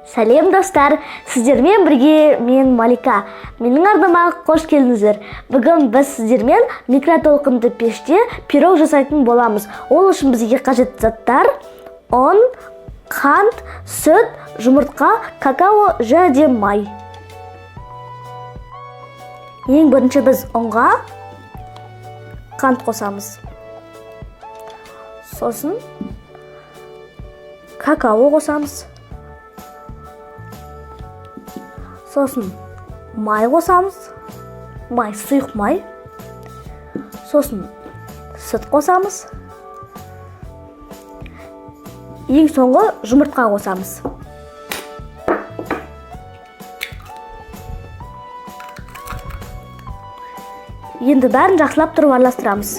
Сәлем, достар! Сіздермен бірге мен, Малика. Менің арнама қош келдіңіздер. Бүгін біз сіздермен микротолқынды пеште пирог жасайтын боламыз. Ол үшін бізге қажетті заттар: ұн, қант, сүт, жұмыртқа, какао және де май. Ең бірінші біз ұнға қант қосамыз. Сосын какао қосамыз. Сосын май қосамыз, май, сұйық май. Сосын сүт қосамыз. Ең соңғы жұмыртқа қосамыз. Енді бәрін жақсылап тұрып араластырамыз.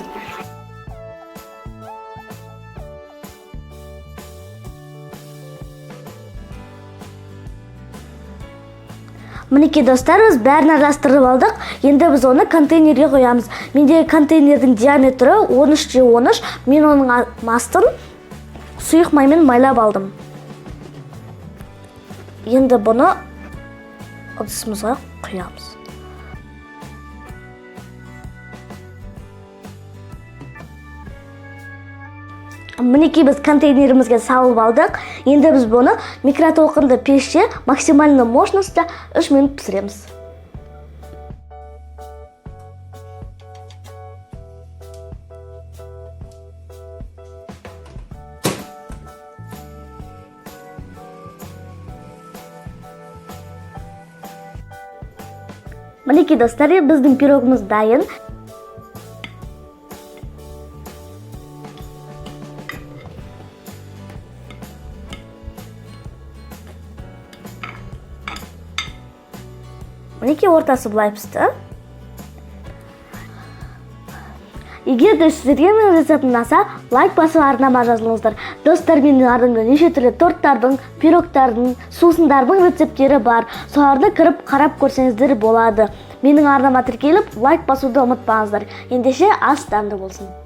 Мінекей, достар, біз бәрін араластырып алдық. Енді біз оны контейнерге құямыз. Мендегі контейнердің диаметрі 13 13. Мен оның астын сұйық маймен майлап алдым. Енді бұны ыдысымызға құямыз. Мінекей, біз контейнерімізге салып алдық. Енді біз бұны микротолқынды пеште максимальный мощностьта 3 минут пісіреміз. Мінекей, достар, біздің пирогымыз дайын. Мінекей, ортасы былай пісті. Егер де сіздерге менің рецептім ұнаса, лайк басып, арнама жазылыңыздар. Достар, менің арнамда неше түрлі торттардың, пирогтардың, сусындардың рецепттері бар. Соларды кіріп қарап көрсеңіздер болады. Менің арнама тіркеліп, лайк басуды ұмытпаңыздар. Ендеше, ас дәмді болсын!